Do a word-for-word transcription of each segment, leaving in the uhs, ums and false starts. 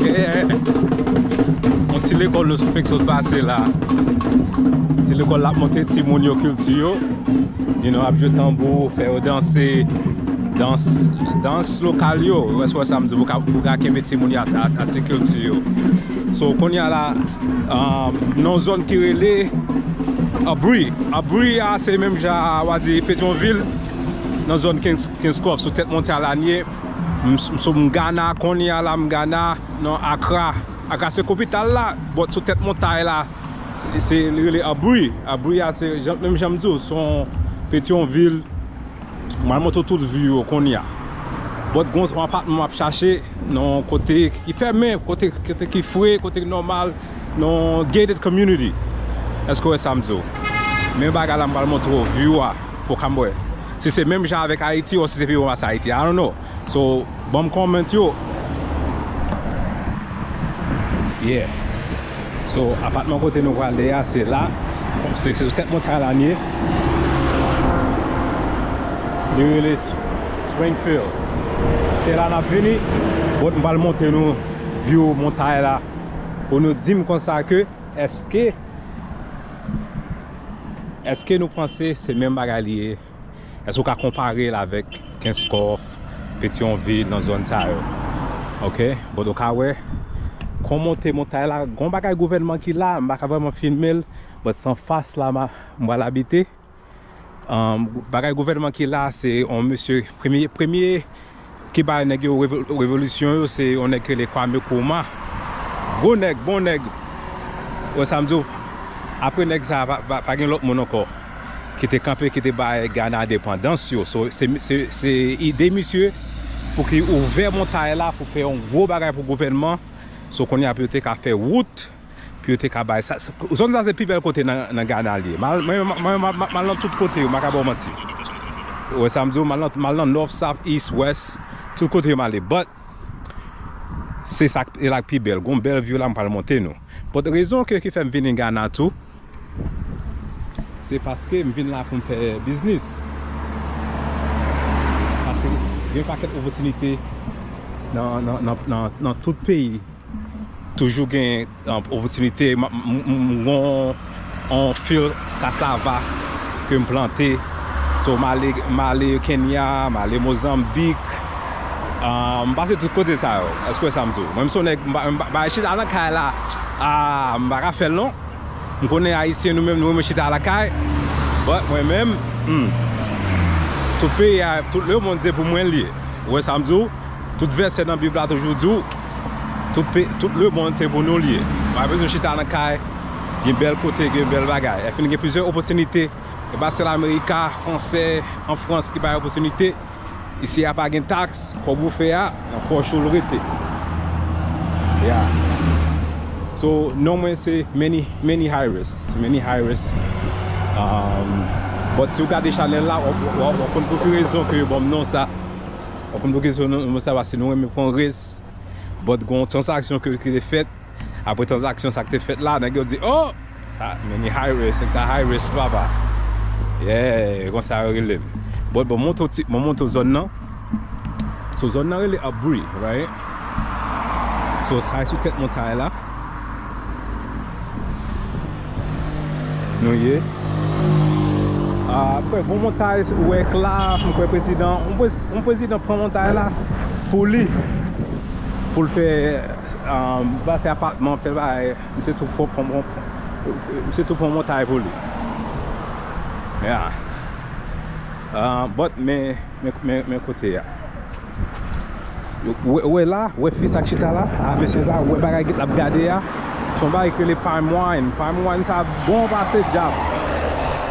Yeah. Yon ti lekòl nou fenk sot pase la. Ti lekòl la ap montre timoun yo kilti yo. You know, ap jwe tanbou, fè yo danse, dans, dans lokal yo. Ou wè sa m di, pou ka, pou ka kenbe timoun yo a, a, a ti kilti yo. So, kounye a la, um, nan yon zòn ki rele Abri. Abri a, se menm jan, w a di, Petyonvil, nan zòn Kings, Kings Croft, sou tèt montay la n ye. M, m, so, m Gana, kounye a la, m Gana, nan Akra. Akra se kapital la, but sou tèt montay la, se, se, li rele Abri. Abri a, se, jan, menm jan m di w, se yon Petyonvil, m al montre w tout view yo kounye a. But gon yon apatman m ap chache nan yon kote ki fèmen, kote, kote ki fre, kote ki nòmal, nan yon gated community. Èske w wè sa m di w? Men bagay la m pral montre w view a pou w ka wè si se menm jan avèk Ayiti ou si se pi bon pase Ayiti. I don't know. So, ban m comment yo. Yeah. So, apatman kote nou prale a, se la. Se, se sou tèt montay la n ye. Li rele S-, Springfield. Se la n ap vini. But m pral montre nou view montay la. Pou nou di m konsa ke, èske, èske nou panse se menm bagay li ye? Èske w ka konpare l avèk Kenskòf, Petyonvil, nan zòn sa yo? Oke? But ou ka wè, kon monte montay la, gon bagay gouvènman ki la, m pa ka vrèman filme l, but se anfas la m a, m pral abite. Um, bagay gouvènman ki la, se yon mesye, premye, premye ki bay nèg yo revo-, revolisyon yo, se yon nèg ki rele Kwame Nkrumah. Gwo nèg, bon nèg. Wè sa m di w, apre nèg sa, pa, pa, pa gen lòt moun ankò ki te kanpe, ki te bay Gana endepandans yo. So, se, se, se ide misye pou ki ouvè montay la, pou fè yon gwo bagay pou gouvènman. So, kounye a pou yo te ka fè wout, pou yo te ka bay sa. Zòn sa se pi bèl kote nan, nan Gana l ye. Mal, mwen, mwen, mwen, mwen, mwen al nan tout kote yo, m pa ka ba w manti. Ou wè sa m di w, m al nan, m al nan north, south, east, west, tout kote yo m ale. But, se sa k, e la k pi bèl. Gon bèl view la m pral montre nou. But rezon ke, ki fè m vini Gana tou, se paske m vin la pou m fè biznis. Paske gen pakèt opòtinite nan, nan, nan, nan, nan tout peyi. Toujou gen, um, opòtinite. M, m, m, m gon yon fil kasava ke m plante. So, m ale, m ale Kenya, m ale Mozanbik. Um, m pase tout kote sa yo. Èske w wè sa m di w? Mwen, m se yon nèg, m pa, m pa, m pa chita nan kay la. Ah, m pa ka fè l non. M konnen Ayisyen nou menm, nou renmen chita lakay. But mwen menm, hmm, tout peyi a, tout lemonn se pou mwen l ye. Ou wè sa m di w? Tout vèsè nan Bib la toujou di w, tout pe-, tout lemonn se pou nou l ye. Pa bezwen chita nan kay, gen bèl kote, gen bèl bagay. Anfen, gen plizyè opòtinite. E pa sèl Amerika, Fransè, an Frans ki bay opòtinite. Isi a pa gen taks, kòb ou fè a, nan pòch ou l rete. Yeah. So, non mwen se Manny, Manny Harris. Se Manny Harris. Um, but si w gade chanèl la, w, w, w, w konn pou ki rezon ke yo ban m non sa. W konn pou ki rezon non sa, paske nou renmen pran risk. But gon tranzaksyon ke, ki te fèt. Apre tranzaksyon sa k te fèt la, nèg yo di, "Oh! Sa, Manny Harris, nèg sa Harris, papa." Yeah, konsa yo rele l. But bon, montre w ti, bon, montre w zòn nan. So, zòn nan rele Abri, right? So, sa e sou tèt montay la. Nou ye. Ah, apre, bon montay, ou wè k la, m kwè prezidan, yon prez-, yon prezidan pran montay la pou li. Pou l fè, ah, ba fè apatman, fè bagay. Misye tou pran, pran, pran, misye tou pran montay pou li. Yeah. Ah, but, men, men, men, men kote a. Ou wè, ou wè la, ou wè fi sa k chita la, a mesye sa, ou wè bagay l ap gade a. Se yon bagay ki rele palm wine. Palm wine sa bon pase dyab.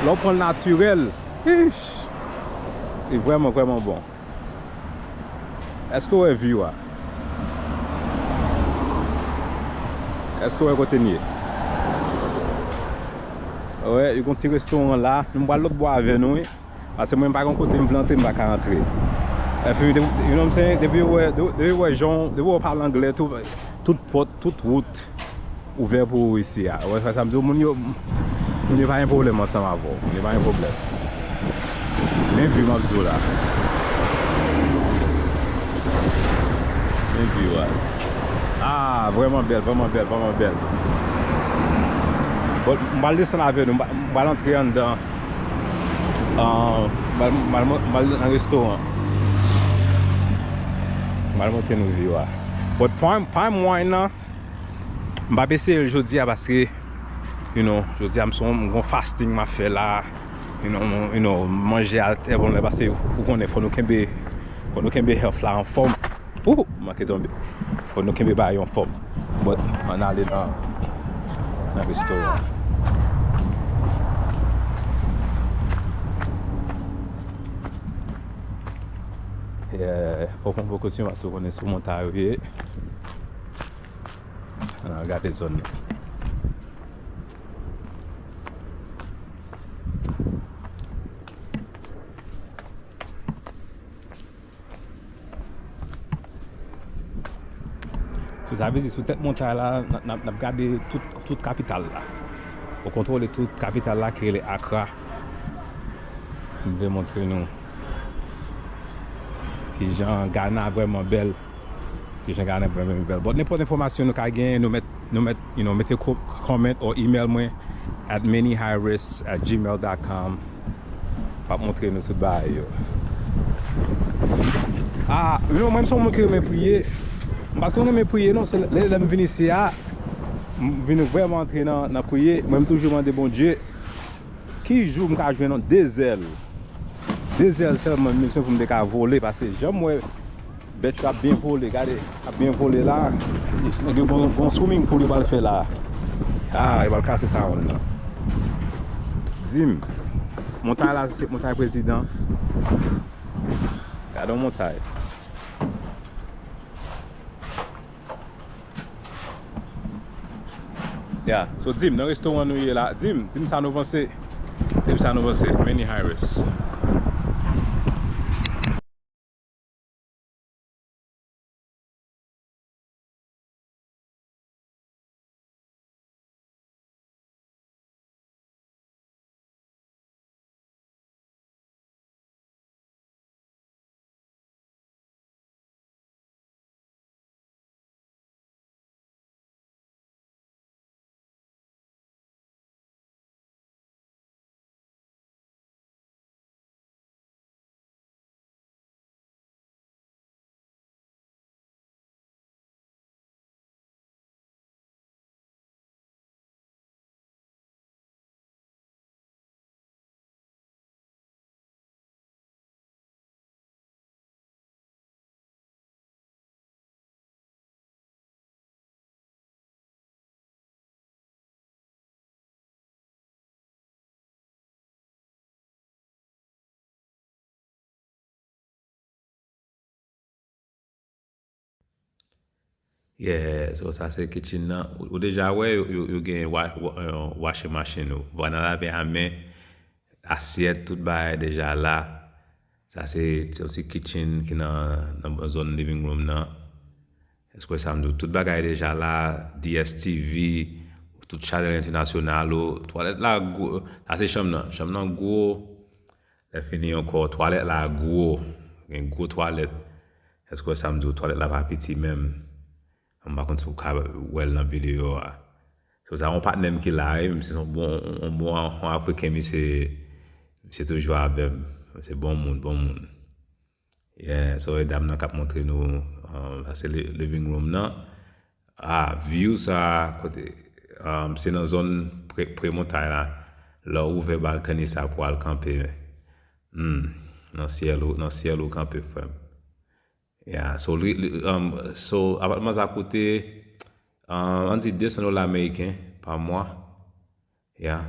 Lè w pran l natirèl, ish, li vrèman, vrèman bon. Èske w wè view a? Èske w wè kote n ye? Wè, yo gon ti restoran la. Nou pral lòt bò avè nou, wi. Paske mwen, m pa gon kote m plante, m pa ka antre. Anfen, de- you know what I'm saying? Depi w wè, de- depi w wè jan, depi w pale anglè, tout, tout pòt, tout wout ouvè pou ou isi a. Wè sa, sa m di w, moun yo, moun yo pa gen pwoblèm ansanm avè w. Moun yo pa gen pwoblèm. Men view m ap di w la. Men view a. Ah, vrèman bèl, vrèman bèl, vrèman bèl. Bon, m pral desann avè nou, m pa- m pral antre anndan. Ah, m pral- m pral- m pral nan restoran. M pral montre nou view a. But palm, palm wine nan, m p ap eseye l jodi a paske, you know, jodi a m son, m gon fasting m ap fè la. You know, you know, manje a trè bon lè paske ou konnen fò nou kenbe, fò nou kenbe health la anfòm. Ou, m manke tonbe. Fò nou kenbe bagay yo anfòm. But, ann ale nan, nan restoran. Yeah, fòk mwen poko sou, sou konnen sou montay yo ye. Ann al gade zòn nan. So, sa vle di sou tèt montay la, n ap, n ap, n ap gade tout, tout kapital la. Ou kontwole tout kapital la ki rele Accra. M vle montre nou kijan Ghana vrèman bèl. Kijan Ghana vrèman bèl. But nenpòt enfòmasyon nou ka genyen, nou mèt, nou mèt, you know, mete ko- comment or email mwen at many high risk at gmail dot com. M ap montre nou tout bagay yo. Ah, you know, mwen m se yon moun ki renmen priye. M pa t konn renmen priye non, se lè, lè m vin isi a, m vin vrèman antre nan, nan priye. Mwen m toujou mande Bondye, ki jou m ka jwenn yon de zèl? De zèl sèlman m bezwen pou m te ka vole, paske jan m wè bèt yo ap byen vole, gade, ap byen vole la. Nèg yo gon, gon swimming pool yo pral fè la. Ah, yo pral kase town nan. Di m, montay la, se montay prezidan. Gade yon montay. Yeah, so di m, nan restoran nou ye la, di m, di m sa nou panse. Di m sa nou panse. Many high risk. Yeah, so sa se kitchen nan. Ou, ou deja wè, yo, yo, yo gen wa, wa, euh, washing machine. Ou va nan lave a men, asyèt, tout bagay deja la. Sa se, se yon ti kitchen ki nan, nan zòn living room nan. Èske sa m di w? Tout bagay deja la, D S T V, tout chanèl entènasyonal ou, twalèt la gwo, sa se chanm nan. Chanm nan gwo, lè fini ankò, twalèt la gwo, gen gwo twalèt. Èske sa m di w, twalèt la pa piti menm? M pa konn si w ka wè l nan videyo a. So, sa yon patnè m ki la, wi, misye se yon bon, yon bon, yon Afriken, misye, misye toujou avè m. Se bon moun, bon moun. Yeah, so, e dam nan k ap montre nou, um, sa se li-, living room nan. Ah, view sa, kote, um, se nan zòn pre, pre montay la. Lè w ouvè balkani sa pou al kanpe, hmm, nan syèl ou, nan syèl ou kanpe, frè m. Yeah, so, li, li, um, so, apatman sa koute, um, ann di de san dola ameriken pa mwa. Yeah,